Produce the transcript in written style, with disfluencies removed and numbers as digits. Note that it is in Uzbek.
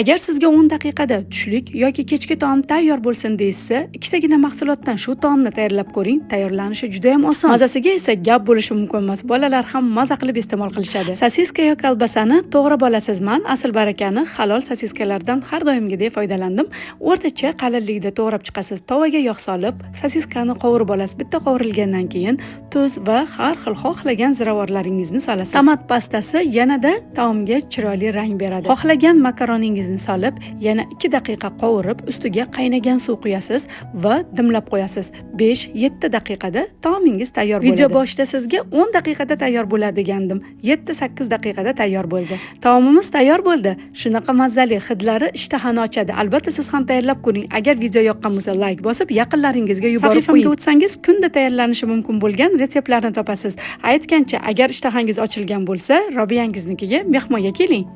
Agar sizga 10 daqiqada tushlik yoki kechki taom tayyor bo'lsin deyishsa, ikkitagina mahsulotdan shu taomni tayyorlab ko'ring. Tayyorlanishi juda ham oson. Mazasiga esa gap bo'lishi mumkin emas. Bolalar ham maza qilib iste'mol qilishadi. Sosiska yoki kolbasani to'g'rab olasiz. Man Asl Barakani halol sosiskalardan har doimgidek foydalandim. O'rtacha qalinlikda to'g'rab chiqasiz. Tovaga yog' solib, sosiskani qovurib olasiz. Bitta qovurilgandan keyin tuz va har xil xohlagan ziravorlaringizni solasiz. Tomat pastasi yanada taomga chiroyli rang beradi. Xohlagan makaroningizni solib, yana 2 daqiqa qovurib, ustiga qaynagan suv quyasiz va dimlab qo'yasiz. 5-7 daqiqada taomingiz tayyor bo'ladi. Video boshida sizga 10 daqiqada tayyor bo'ladi degandim. 7-8 daqiqada tayyor bo'ldi. Taomimiz tayyor bo'ldi. Shunaqa mazali, hidlari ishtahani ochadi. Albatta siz ham tayyorlab ko'ring. Agar video yoqqan bo'lsa, layk bosib, yaqinlaringizga yuborib qo'ying. Sahifamga o'tsangiz, kunda tayyorlanishi mumkin bo'lgan retseptlarni topasiz. Aytgancha, agar ishtahangiz ochilgan bo'lsa, Robiyangiznikiga mehmonga keling.